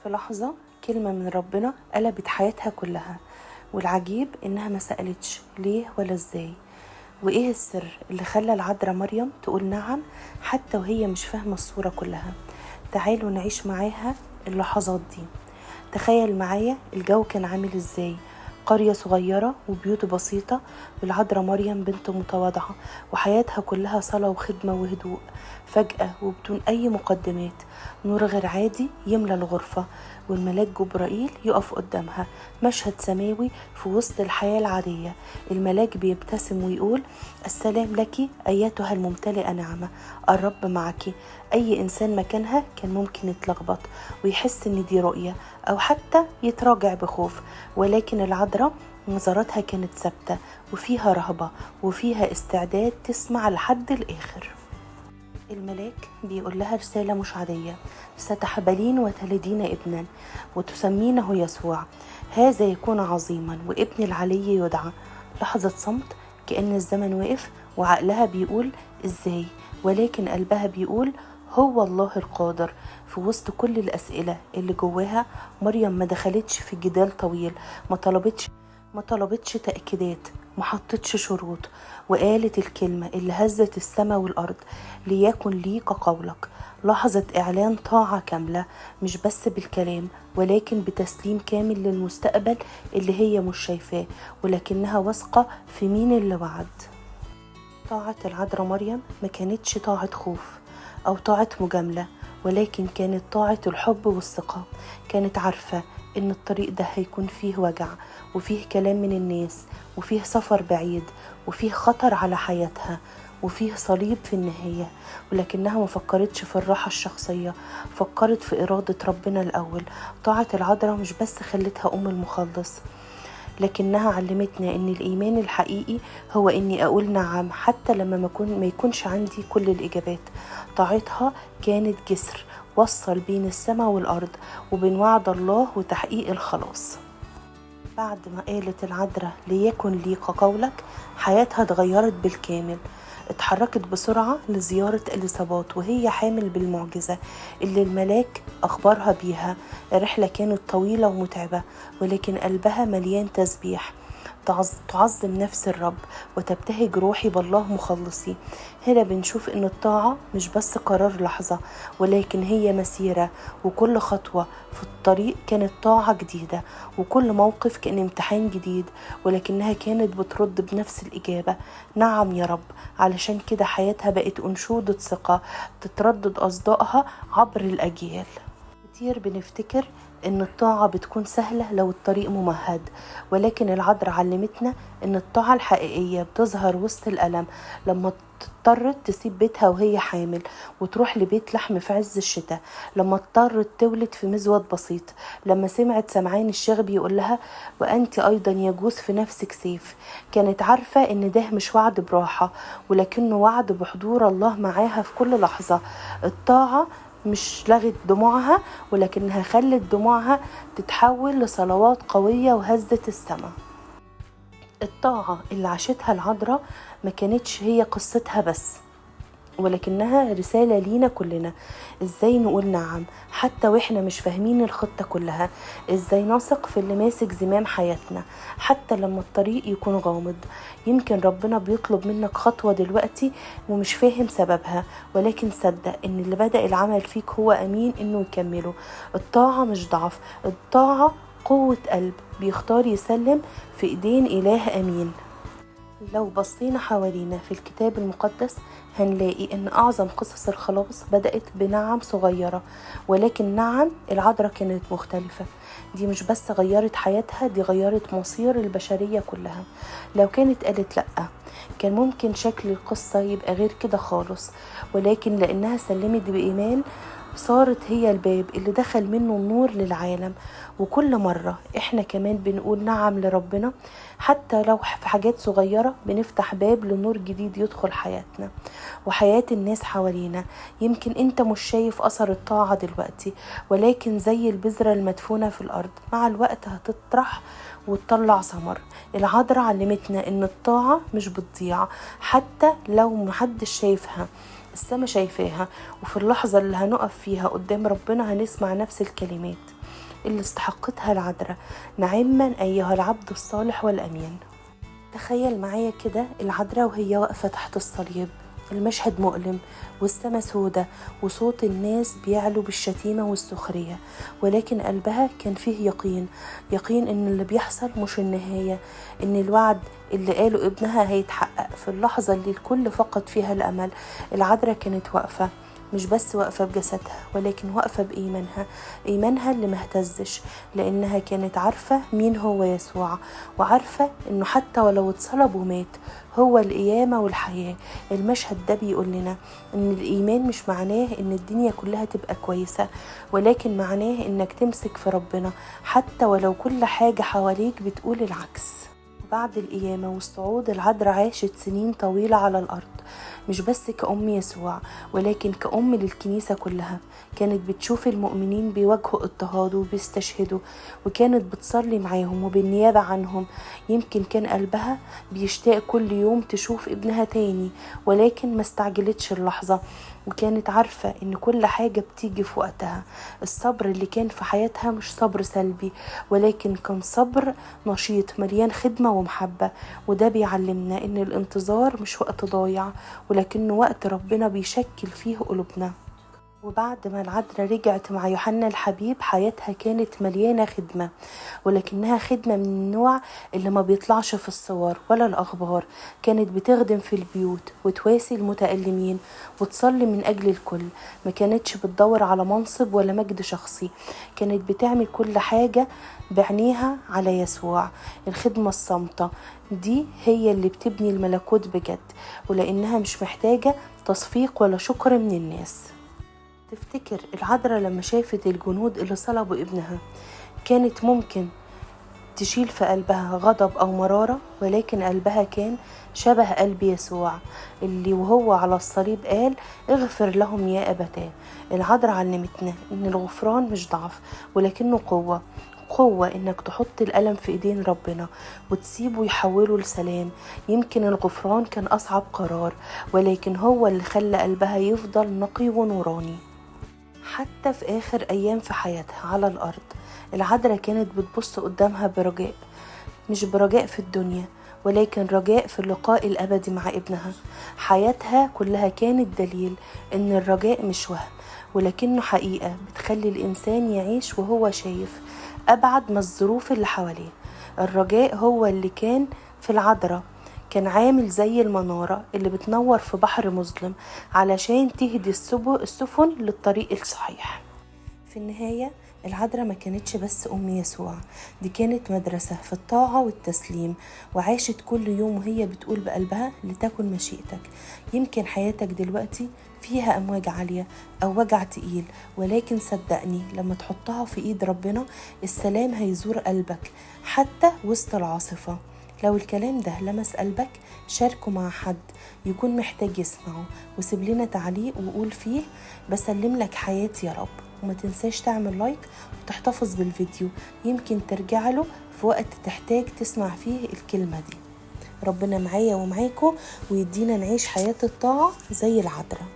في لحظة كلمة من ربنا قلبت حياتها كلها، والعجيب إنها ما سألتش ليه ولا إزاي. وإيه السر اللي خلى العذراء مريم تقول نعم حتى وهي مش فاهمة الصورة كلها؟ تعالوا نعيش معاها اللحظات دي. تخيل معايا الجو كان عامل إزاي. قرية صغيرة وبيوت بسيطة، والعذراء مريم بنت متواضعة وحياتها كلها صلاة وخدمة وهدوء. فجأة وبدون أي مقدمات نور غير عادي يملى الغرفة، والملاك جبرائيل يقف قدامها. مشهد سماوي في وسط الحياة العادية. الملاك بيبتسم ويقول: السلام لك أيتها الممتلئة نعمة، الرب معك. أي إنسان مكانها كان ممكن يتلخبط ويحس إن دي رؤية أو حتى يتراجع بخوف، ولكن العذراء نظرتها كانت ثابتة وفيها رهبة وفيها استعداد تسمع لحد الآخر. الملاك بيقول لها رسالة مش عادية: ستحبلين وتلدين ابنا وتسمينه يسوع، هذا يكون عظيما وابن العلي يدعى. لحظة صمت، كأن الزمن وقف، وعقلها بيقول ازاي، ولكن قلبها بيقول هو الله القادر. في وسط كل الأسئلة اللي جواها مريم ما دخلتش في جدال طويل، ما طلبتش تأكيدات، ما حطتش شروط، وقالت الكلمة اللي هزت السماء والأرض: ليكن لي كقولك. لحظة إعلان طاعة كاملة، مش بس بالكلام ولكن بتسليم كامل للمستقبل اللي هي مش شايفاه، ولكنها واثقة في مين اللي وعد. طاعة العذراء مريم ما كانتش طاعة خوف أو طاعة مجاملة، ولكن كانت طاعة الحب والثقة. كانت عارفة إن الطريق ده هيكون فيه وجع وفيه كلام من الناس وفيه سفر بعيد وفيه خطر على حياتها وفيه صليب في النهاية، ولكنها ما فكرتش في الراحة الشخصية، فكرت في إرادة ربنا الأول. طاعة العذراء مش بس خلتها أم المخلص، لكنها علمتنا إن الإيمان الحقيقي هو إني أقول نعم حتى لما ما يكونش عندي كل الإجابات. طاعتها كانت جسر وصل بين السماء والأرض وبين وعد الله وتحقيق الخلاص. بعد ما قالت العذراء ليكن لي كقولك، حياتها اتغيرت بالكامل. اتحركت بسرعة لزيارة إليصابات وهي حامل بالمعجزة اللي الملاك أخبرها بيها. الرحلة كانت طويلة ومتعبة، ولكن قلبها مليان تسبيح. تعظم نفس الرب وتبتهج روحي بالله مخلصي. هنا بنشوف ان الطاعة مش بس قرار لحظة، ولكن هي مسيرة، وكل خطوة في الطريق كانت طاعة جديدة، وكل موقف كان امتحان جديد، ولكنها كانت بترد بنفس الإجابة: نعم يا رب. علشان كده حياتها بقت أنشودة ثقة تتردد أصدائها عبر الأجيال. كتير بنفتكر إن الطاعة بتكون سهلة لو الطريق ممهد، ولكن العذراء علمتنا إن الطاعة الحقيقية بتظهر وسط الألم. لما اضطرت تسيب بيتها وهي حامل وتروح لبيت لحم في عز الشتاء، لما اضطرت تولد في مزود بسيط، لما سمعت سمعان الشيخ بيقول لها وأنت أيضا يجوز في نفسك سيف، كانت عارفة إن ده مش وعد براحة، ولكنه وعد بحضور الله معاها في كل لحظة. الطاعة مش لغت دموعها، ولكنها خلت دموعها تتحول لصلوات قوية وهزت السماء. الطاعة اللي عاشتها العذراء ما كانتش هي قصتها بس، ولكنها رسالة لينا كلنا: ازاي نقول نعم حتى واحنا مش فاهمين الخطة كلها، ازاي نثق في اللي ماسك زمام حياتنا حتى لما الطريق يكون غامض. يمكن ربنا بيطلب منك خطوة دلوقتي ومش فاهم سببها، ولكن صدق ان اللي بدأ العمل فيك هو امين انه يكمله. الطاعة مش ضعف، الطاعة قوة قلب بيختار يسلم في ايدين اله امين. لو بصينا حوالينا في الكتاب المقدس هنلاقي ان اعظم قصص الخلاص بدأت بنعم صغيرة، ولكن نعم العذراء كانت مختلفة. دي مش بس غيرت حياتها، دي غيرت مصير البشرية كلها. لو كانت قالت لأ كان ممكن شكل القصة يبقى غير كده خالص، ولكن لأنها سلمت بإيمان صارت هي الباب اللي دخل منه النور للعالم. وكل مرة احنا كمان بنقول نعم لربنا حتى لو في حاجات صغيرة، بنفتح باب لنور جديد يدخل حياتنا وحياة الناس حوالينا. يمكن انت مش شايف أثر الطاعة دلوقتي، ولكن زي البذرة المدفونة في الأرض مع الوقت هتطرح وتطلع ثمر. العذراء علمتنا ان الطاعة مش بتضيع حتى لو محدش شايفها، السما شايفاها. وفي اللحظة اللي هنقف فيها قدام ربنا هنسمع نفس الكلمات: اللي استحقتها العذراء: نعما أيها العبد الصالح والأمين. تخيل معايا كده العذراء وهي واقفة تحت الصليب، المشهد مؤلم والسما سودة وصوت الناس بيعلو بالشتيمة والسخرية، ولكن قلبها كان فيه يقين، يقين ان اللي بيحصل مش النهاية، ان الوعد اللي قاله ابنها هيتحقق. في اللحظة اللي الكل فقد فيها الأمل، العذراء كانت واقفة، مش بس واقفة بجسدها ولكن واقفة بإيمانها، إيمانها اللي ما اهتزش، لأنها كانت عارفة مين هو يسوع، وعارفة إنه حتى ولو اتصلب ومات هو القيامة والحياة. المشهد ده بيقول لنا إن الإيمان مش معناه إن الدنيا كلها تبقى كويسة، ولكن معناه إنك تمسك في ربنا حتى ولو كل حاجة حواليك بتقول العكس. بعد القيامة والصعود، العذراء عاشت سنين طويلة على الأرض، مش بس كأم يسوع ولكن كأم للكنيسة كلها. كانت بتشوف المؤمنين بيواجهوا اضطهاد وبيستشهدوا، وكانت بتصلي معاهم وبالنيابة عنهم. يمكن كان قلبها بيشتاق كل يوم تشوف ابنها تاني، ولكن ما استعجلتش اللحظة، وكانت عارفة ان كل حاجة بتيجي في وقتها. الصبر اللي كان في حياتها مش صبر سلبي، ولكن كان صبر نشيط مليان خدمة ومحبة. وده بيعلمنا ان الانتظار مش وقت ضايع، ولكنه وقت ربنا بيشكل فيه قلوبنا. وبعد ما العذراء رجعت مع يوحنا الحبيب، حياتها كانت مليانة خدمة، ولكنها خدمة من النوع اللي ما بيطلعش في الصور ولا الأخبار. كانت بتخدم في البيوت وتواسي المتألمين وتصلي من أجل الكل. ما كانتش بتدور على منصب ولا مجد شخصي، كانت بتعمل كل حاجة بعينيها على يسوع. الخدمة الصامتة دي هي اللي بتبني الملكوت بجد، ولأنها مش محتاجة تصفيق ولا شكر من الناس. تفتكر العذراء لما شافت الجنود اللي صلبوا ابنها كانت ممكن تشيل في قلبها غضب أو مرارة، ولكن قلبها كان شبه قلب يسوع اللي وهو على الصليب قال: اغفر لهم يا أبتاه. العذراء علمتنا إن الغفران مش ضعف ولكنه قوة، قوة إنك تحط الألم في إيدين ربنا وتسيبه يحوله لسلام. يمكن الغفران كان أصعب قرار، ولكن هو اللي خلى قلبها يفضل نقي ونوراني. حتى في آخر أيام في حياتها على الأرض، العذراء كانت بتبص قدامها برجاء، مش برجاء في الدنيا ولكن رجاء في اللقاء الأبدي مع ابنها. حياتها كلها كانت دليل إن الرجاء مش وهم، ولكنه حقيقة بتخلي الإنسان يعيش وهو شايف أبعد ما الظروف اللي حواليه. الرجاء هو اللي كان في العذراء، كان عامل زي المنارة اللي بتنور في بحر مظلم علشان تهدي السفن للطريق الصحيح. في النهاية العذراء ما كانتش بس أم يسوع، دي كانت مدرسة في الطاعة والتسليم، وعاشت كل يوم وهي بتقول بقلبها: لتكن مشيئتك. يمكن حياتك دلوقتي فيها أمواج عالية أو وجع تقيل، ولكن صدقني لما تحطها في إيد ربنا السلام هيزور قلبك حتى وسط العاصفة. لو الكلام ده لمس قلبك شاركه مع حد يكون محتاج يسمعه، وسيب لنا تعليق وقول فيه: بسلم لك حياتي يا رب. وما تنساش تعمل لايك وتحتفظ بالفيديو، يمكن ترجع له في وقت تحتاج تسمع فيه الكلمة دي. ربنا معايا ومعاكم ويدينا نعيش حياة الطاعة زي العذراء.